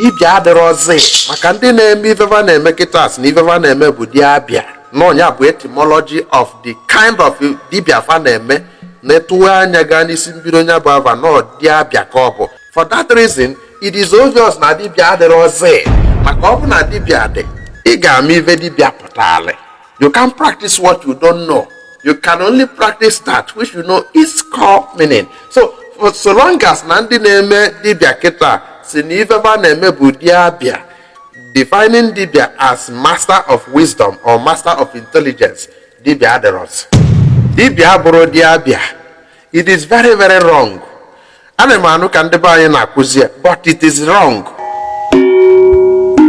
Dibịa adịrọzi, maka ndị na-eme ifefa na-eme kịta sị na ifefa na-eme bụ dibịa, na ọnya bụ etymology of the kind of dibịa fa na-eme, na-etụwe anya gaa n'isi mbido nya bụ ava na dibịa ka ọ bụ. For that reason, it is obvious na dibịa adịrọzi, maka ọ bụ na dibịa dị, ị ga-ama ife dibịa pụtalị. You can't practice what you don't know. You can only practice that which you know its core meaning. So for so long as na ndị na-eme dibịa kịta si na ifefa na-eme bụ dibịa, defining dibịa as master of wisdom or master of intelligence, dibịa adịrọzi. Dibịa abụrụ dibịa. It is very, very wrong. Ana m anụ ka ndị be anyị na-akụzi ya, but it is wrong.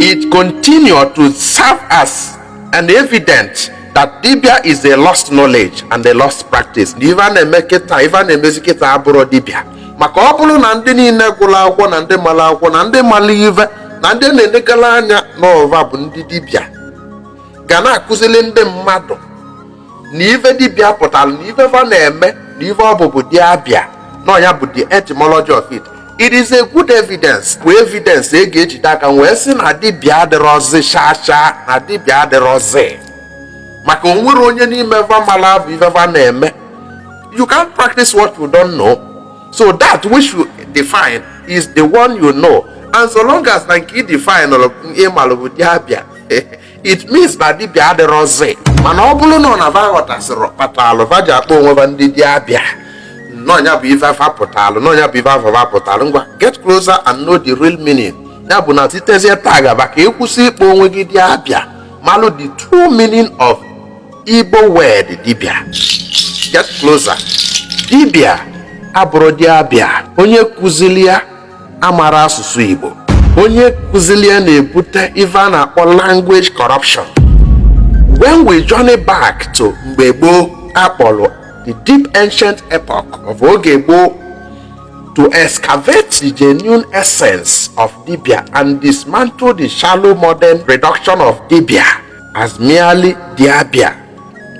It continue to serve as an evidence that dibia is a lost knowledge and a lost practice. Na ife a na-eme kịta, ife a na-emezi kịta abụrụ dibia, maka ọ bụrụ na ndị niile gụrụ akwụkwọ, na ndị mara akwụkwọ, na ndị mara ife, na ndị na-enegara anya n'ụva bụ ndị dibia, ga na-akụzili ndị mmadụ na ife dibia pụtara, na ife fa na-eme, na ife ọ bụ bụ dibia, na ya bụ the etymology of it, it is a good evidence, bụ evidence e ga-ejide aka wee sị na dibia adịrọzi shaa shaa, na dibia adịrọzi, maka o nwere onye n'ime fa mara bụ ife fa na-eme. You can't practice what you don't know. So that which you define is the one you know, and so long as na nke ị define ịmalụ bụ dibia, it means na dibia adịrọzi. Mana ọ bụrụ na ọ na va ghọtasịrị kpatalụ va ji akpọ onwe va ndị dibia, n'ọnya bụ ife afa pụtalụ, n'ọnya bụ ife afa pụtalụ. Ngwa, get closer and know the real meaning. Ya bụ na sitezie taa gaba, ka ịkwụsị ịkpọ onwe gị dibia, malụ the true meaning of Igbo word dibia. Get closer. Dibia abụrụ dibia. Onye kụzili ya amara asụsụ Igbo. Onye kụzili ya na-ebute ife a na-akpọ language corruption. When we journey back to mgbe gboo akpọrọ the deep ancient epoch of oge gboo to excavate the genuine essence of dibia and dismantle the shallow modern reduction of dibia as merely diabia,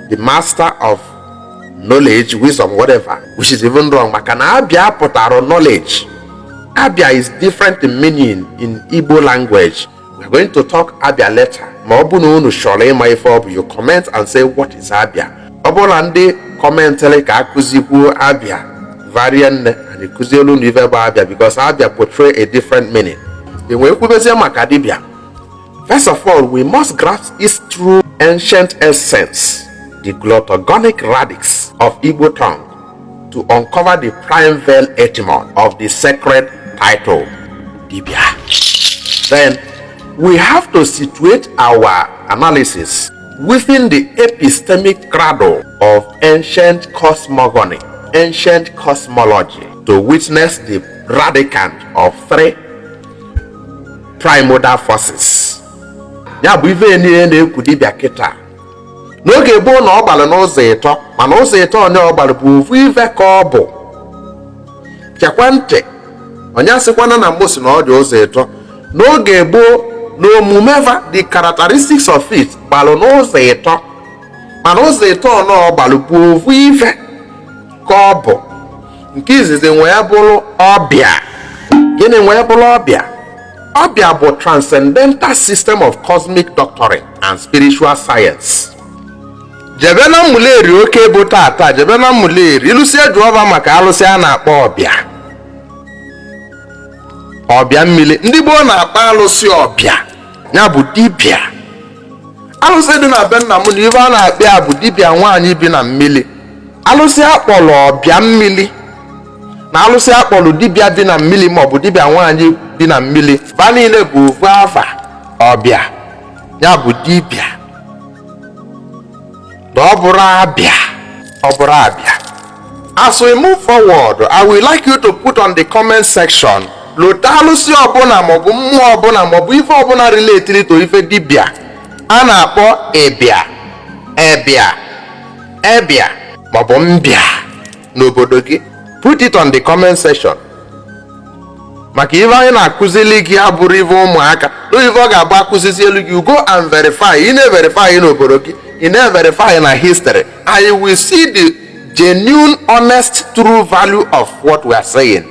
the master of knowledge, wisdom, whatever, which is even wrong, maka na abia pụtara knowledge. Abia is different in meaning in Igbo language. We are going to talk abia later. Ma ọ bụ na unu chọrọ ịma ife ọ bụ, you comment and say, "What is abia?" Ọ bụrụ na ndị commentịrị ka akụzikwuo abia varie nne, anyị kụzielu unu ife bụ abia, because abia portray a different meaning. E wee kwubezie maka dibia. First of all, we must grasp its true ancient essence, the glottogonic radix of Igbo tongue, to uncover the primeval etymon of the sacred title dibia. Then we have to situate our analysis within the epistemic cradle of ancient cosmogony, ancient cosmology, to witness the radicand of three primordial forces. Ya bụ ife niile na-ekwu dibịa kịta n'oge gboo na ọ gbalụ n'ụzọ ịtọ, mana ụzọ ịtọ onye ọ gbalụ bụ ofu ife ka ọ bụ. Chekwa ntị, onye asịkwana na mụ si na ọ dị ụzọ ịtọ. N'oge gboo na omume va, the characteristics of it gbalụ n'ụzọ ịtọ, mana ụzọ ịtọ ọnọ ọ gbalụ bụ ofu ife ka ọ bụ. Nke izizi wee bụrụ ọbịa. Gịnị wee bụrụ ọbịa? Ọbịa bụ transcendental system of cosmic doctrine and spiritual science. Jebe na Mmuleri, oke bụ tata, jebe na Mmuleri, ịlụsie jụọba maka alụsị a na-akpọ ọbịa, ọbịa mmiri. Ndị gboo na-akpọ alụsị ọbịa, ya bụ dibịa. Alụsị dị na be nna m na ife a na-akpọ ya bụ dibịa nwaanyị bi na mmiri. Alụsị akpọrọ ọbịa mmiri na alụsị akpọrọ dibịa bi na mmiri maọbụ dibịa nwaanyị bi na mmiri, ba niile bụ ofu afa, ọbịa, ya bụ dibịa. Na ọ bụrụ abịa, ọ bụrụ abịa. As we move forward, I would like you to put on the comment section, lota alụsị ọbụla maọbụ mmụọ ọbụla maọbụ ife ọbụla related to ife dibịa a na-akpọ ịbịa, ebịa, ebịa maọbụ mbịa n'obodo gị. Put it on the comment section, maka ife anyị na-akụzili gị abụrụ ife ụmụaka na ife ọ ga-abụ akụzizi elu gị. You go and verify. Ị na-everify n'obodo gị, ị na-everify na history, and you will see the genuine, honest, true value of what we are saying.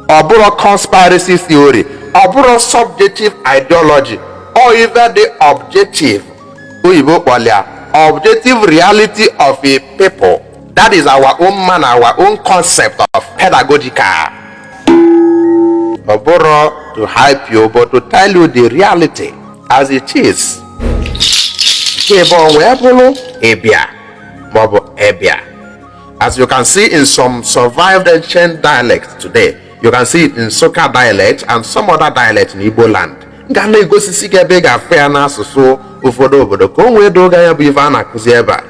Ọ bụrụ conspiracy theory. Ọ bụrụ subjective ideology, ọ ife dị objective. Oyibo kpọlịa objective reality of a people. That is our own man, our own concept of pedagogical. Ọ bụrụ to hype you, but to tell you the reality as it is. Nke bụ wee bụrụ ịbịa maọbụ ịbịa. As you can see in some survived ancient dialects today, you can see it in Nsukka dialect and some other dialect in Igbo land. M ga na-egosisi gị ebe ị ga-afụ ya n'asụsụ ụfọdụ obodo ka o wee doo gị anya bụ ife a na-akụzi ebe a.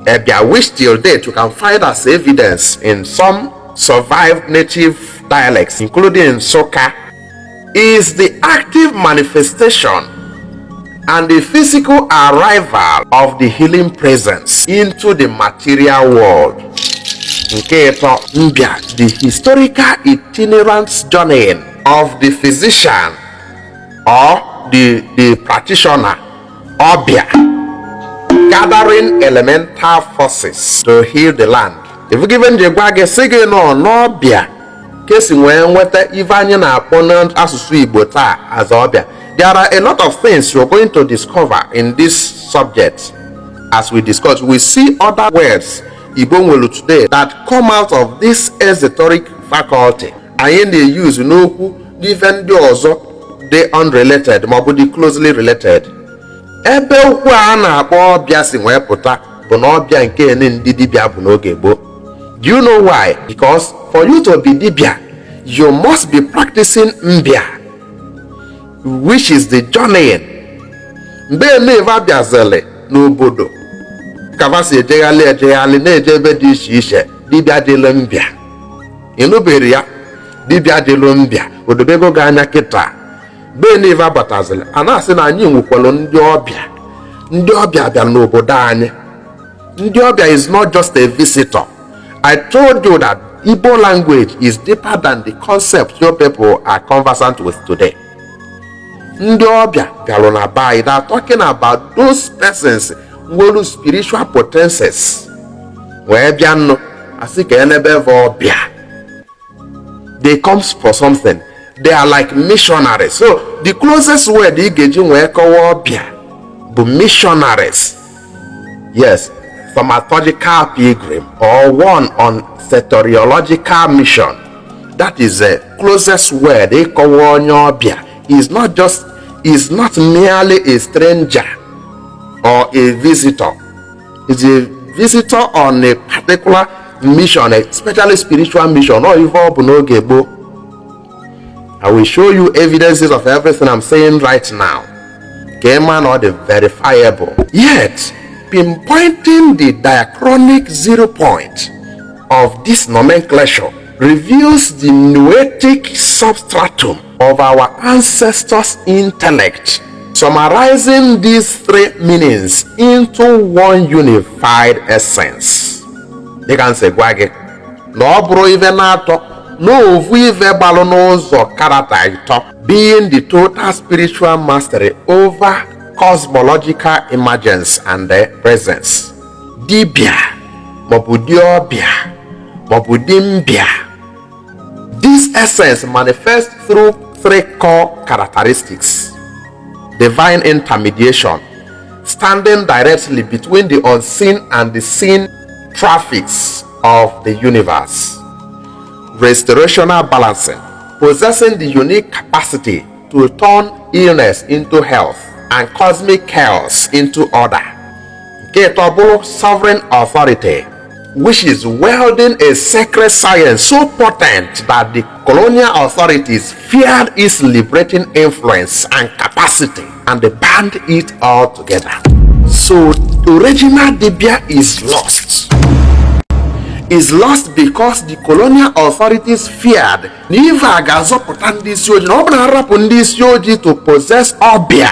Ebia, which till date you can find as evidence in some survived native dialects, including Nsukka, is the active manifestation and the physical arrival of the healing presence into the material world. Nke ịtọ, mbịa, the historical itinerant journeying of the physician or the practitioner, ọbịa, gathering elemental forces to heal the land. If given ji gwa gị sị gị nọ n'ọbịa ka esi wee nweta ife anyị na-akpọ n'asụsụ Igbo taa as ọbịa. There are a lot of things you're going to discover in this subject. As we discuss, we see other words Igbo nwere today that come out of this esoteric faculty. Anyị na-use n'okwu n'ife ndị ọzọ dị unrelated maọbụ dị closely related. Ebe okwu a na-akpọ ọbịa si wee pụta bụ na ọbịa nke ndị dibịa bụ n'oge gboo. Do you know why? Because for you to be dibia, you must be practicing mbịa, which is the journeying. Mgbe Eneva bịazili n'obodo, kava si ejeghalị ejeghalị na-eje ebe dị iche iche, dibịa dịlụ mbịa. Ịnụbere ya, dibịa dịlụ mbịa, odobego gị anya kịta. Mgbe Eneva batazili, a na-asị na anyị nwekwara ndị ọbịa. Ndị ọbịa bịara n'obodo anyị. Ndị ọbịa is not just a visitor. I told you that Igbo language is deeper than the concept your people are conversant with today. Ndị ọbịa bịarụ na be anyị. They are talking about those persons nwere spiritual potencies wee bịa nnụ asị ka enebe eve ọbịa. They comes for something. They are like missionaries. So the closest word ị ga-eji wee kọwaa ọbịa bụ missionaries. Yes, thaumaturgical pilgrim or one on soteriological mission. That is the closest word ịkọwa onye ọbịa is not just is not merely a stranger or a visitor. Is a visitor on a particular mission, especially spiritual mission, or ife ọ bụ n'oge gboo. I will show you evidences of everything I'm saying right now. Ka ị ma na ọ dị verifiable. Yet, pinpointing the diachronic zero point of this nomenclature reveals the noetic substratum of our ancestors' intellect, summarizing these three meanings into one unified essence. Dịka m si gwa gị na ọ bụrụ ife na-atọ n'ofu ife gbalụ n'ụzọ karata ịtọ, being the total spiritual mastery over cosmological emergence and the presence. Dibịa maọbụ diọbịa maọbụ dimbịa. This essence manifests through three core characteristics: divine intermediation, standing directly between the unseen and the seen traffics of the universe; restorational balancing, possessing the unique capacity to turn illness into health and cosmic chaos into order. Nke ịtọ bụrụ sovereign authority, which is wielding a sacred science so potent that the colonial authorities feared its liberating influence and capacity and they banned it altogether. So original dibia is lost. Is lost because the colonial authorities feared na ife a ga-azọpụta ndị isi ojii, na ọ bụ na arapụ ndị isi ojii to possess ọbịa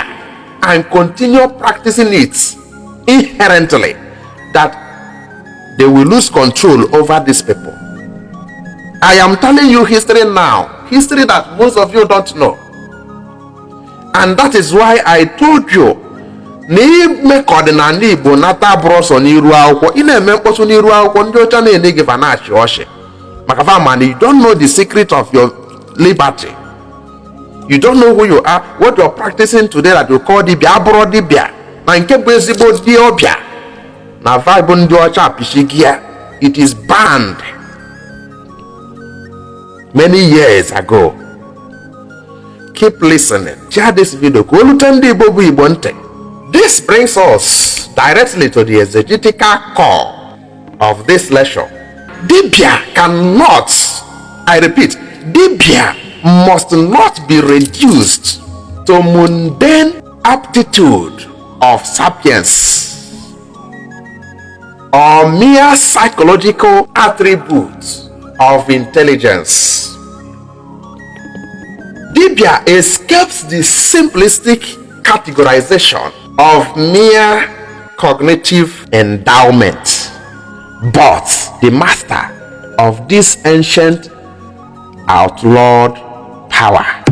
and continue practicing it inherently, that they will lose control over these people. I am telling you history now, history that most of you don't know. And that is why I told you na ime ka ọdịnala Igbo nata bụrụ ọsọ n'iru akwụkwọ. Ị na-eme mkpọtụ n'iru akwụkwọ, ndị ọcha na-ene gị, fa na-achị ọchị maka fa ma na you don't know the secret of your liberty. You don't know who you are. What you are practicing today that you call dibia abụrụ dibia na nke bụ ezigbo dibịa na vibe ndị ọcha apịchigi ya. It is banned many years ago. Keep listening. Share this video ka o lute ndị Igbo bụ Igbo ntị. This brings us directly to the exegetical core of this lecture. Dibia cannot, I repeat, dibia must not be reduced to mundane aptitude of sapience or mere psychological attributes of intelligence. Dibia escapes the simplistic categorization of mere cognitive endowment, but the master of this ancient outlawed power.